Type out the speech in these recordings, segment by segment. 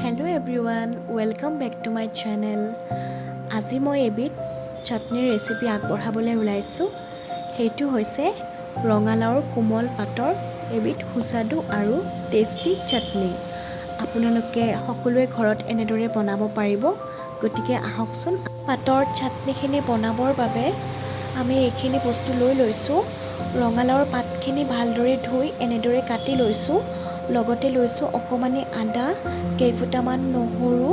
Hello everyone, welcome back to my channel. আজি মই এবিধ চাটনিৰ ৰেচিপি আগবঢ়াবলৈ ওলাইছোঁ। সেইটো হৈছে ৰঙালাওৰ কোমল পাতৰ এবিধ সুস্বাদু আৰু টেষ্টি চাটনি। আপোনালোকে সকলোৱে ঘৰত এনেদৰে বনাব পাৰিব। গতিকে আহকচোন, পাতৰ চাটনিখিনি বনাবৰ বাবে আমি এইখিনি বস্তু লৈ লৈছোঁ। ৰঙালাওৰ পাতখিনি ভালদৰে ধুই এনেদৰে কাটি লৈছোঁ। লগতে লৈছোঁ অকণমানি আদা, কেইফুটামান নহৰু,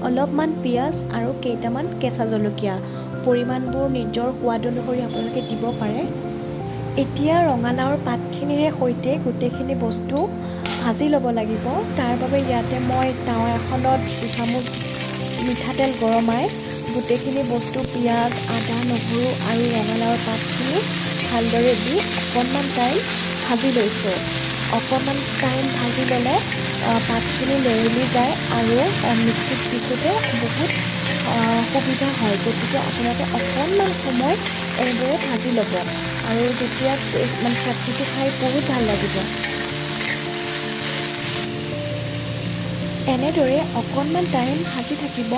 অলপমান পিঁয়াজ আৰু কেইটামান কেঁচা জলকীয়া। পৰিমাণবোৰ নিজৰ সোৱাদ অনুসৰি আপোনালোকে দিব পাৰে। এতিয়া ৰঙালাওৰ পাতখিনিৰে সৈতে গোটেইখিনি বস্তু ভাজি ল'ব লাগিব। তাৰ বাবে ইয়াতে মই তাৱা এখনত 2 চামুচ মিঠাতেল গৰমাই গোটেইখিনি বস্তু, পিঁয়াজ, আদা, নহৰু আৰু ৰঙালাওৰ পাতখিনি ভালদৰে দি অকণমান টাইম ভাজি লৈছোঁ। অকণমান টাইম ভাজি ল'লে পাতখিনি লেৰেলি যায় আৰু মিক্সিত পিছোঁতে বহুত সুবিধা হয়। গতিকে আপোনালোকে অকণমান সময় এনেদৰে ভাজি ল'ব আৰু তেতিয়া মানে চাটনিটো খাই বহুত ভাল লাগিব। এনেদৰে অকণমান টাইম ভাজি থাকিব।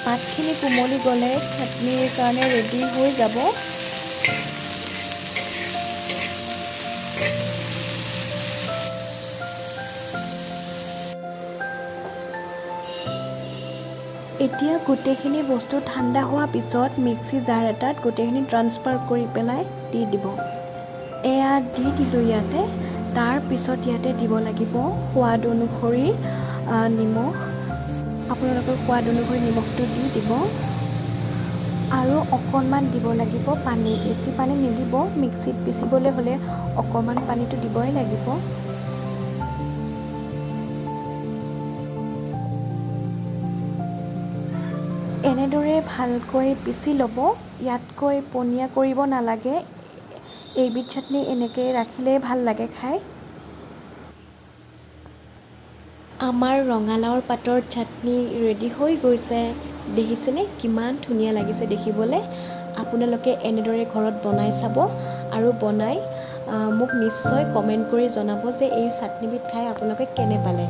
পাতখিনি কোমলি গ'লে চাটনিৰ কাৰণে ৰেডি হৈ যাব। এতিয়া গোটেইখিনি বস্তু ঠাণ্ডা হোৱাৰ পিছত মিক্সি জাৰ এটাত গোটেইখিনি ট্ৰান্সফাৰ কৰি পেলাই দি দিব। এয়া দি দিলোঁ ইয়াতে। তাৰপিছত ইয়াতে দিব লাগিব সোৱাদ অনুসৰি নিমখ। আপোনালোকৰ সোৱাদ অনুসৰি নিমখটো দি দিব আৰু অকণমান দিব লাগিব পানী। বেছি পানী নিদিব। মিক্সিত পিচিবলৈ হ'লে অকণমান পানীটো দিবই লাগিব। এনেদৰে ভালকৈ পিচি ল'ব। ইয়াতকৈ পনীয়া কৰিব নালাগে। এইবিধ চাটনি এনেকৈ ৰাখিলেই ভাল লাগে খাই। আমাৰ ৰঙালাওৰ পাতৰ চাটনি ৰেডি হৈ গৈছে। দেখিছেনে, কিমান ধুনীয়া লাগিছে দেখিবলৈ? আপোনালোকে এনেদৰে ঘৰত বনাই চাব আৰু বনাই মোক নিশ্চয় কমেণ্ট কৰি জনাব যে এই চাটনিবিধ খাই আপোনালোকে কেনে পালে।